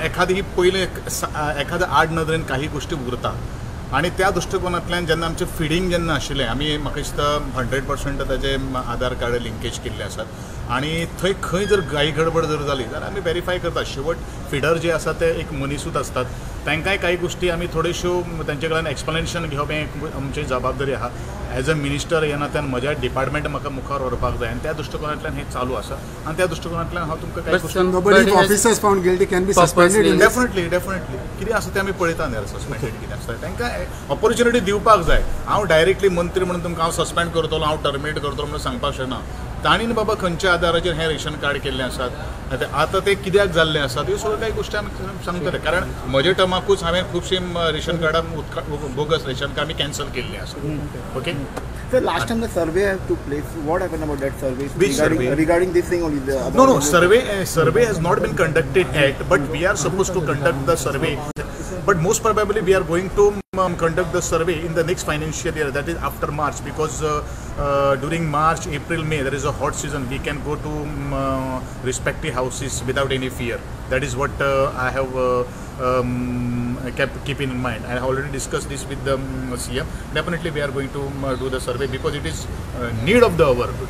एखादी पयलें एखाद्या आड नदरेन काही गोष्टी उरता आनी त्या दृश्टिकोनांतल्यान जेन्ना आमचें फिडींग जेन्ना आशिल्लें आमी म्हाका दिसता 100% ताजे आधार कार्ड लिंकेज केल्ले आसात आनी थंय खंय जर घाई गडबड जर जाली जाल्यार आमी वेरीफाय करता. शेवट फिडर जे आसा ते एक मनिसूच आसतात, तांकांय काही गोष्टी आमी थोड्योश्यो तांचे कडल्यान एक्सप्लेनेशन घेवप हें आमची जबाबदारी आहा. एज अ मिनिस्टर ह्या नात्यान म्हज्या डिपार्टमेंट म्हाका मुखार व्हरपाक जाय आनी त्या दृश्टिकोनांतल्यान हें चालू आसा आनी त्या दृश्टिकोनांतल्यान हांव तुमकां कांय गोष्टी officers found guilty can be suspended. Definitely definitely कितें आसा तें आमी पळयता न्ही सस्पेंडेड कितें आसता तांकां ऑपॉर्च्युनिटी दिवपाक जाय. हांव डायरेक्टली मंत्री म्हणून तुमकां हांव सस्पेंड करतलो, हांव टर्मिनेट करतलो म्हणून सांगपाक शकना. तांणी बाबा खंयच्या आधाराचेर हें रेशन कार्ड केल्लें आसात, आतां तें कित्याक जाल्लें आसा, त्यो सगळ्यो कांय गोश्टी आमी सांगतले. कारण म्हज्या टर्माकूच हांवें खुबशीं रेशन कार्डां बोगस रेशन कार्ड आमी कॅन्सल केल्लीं आसा. Okay. Sir, last time the survey took place, what happened about that survey? Which survey? Regarding this thing only. No, no, survey has not been conducted yet, but we are supposed to conduct the survey. But most probably we are going to conduct the survey in the next financial year, that is after March, because during March, April, May there is a hot season. We can go to respective houses without any fear. That is what I have keep in mind. I have already discussed this with the CM. Definitely we are going to do the survey because it is need of the hour today.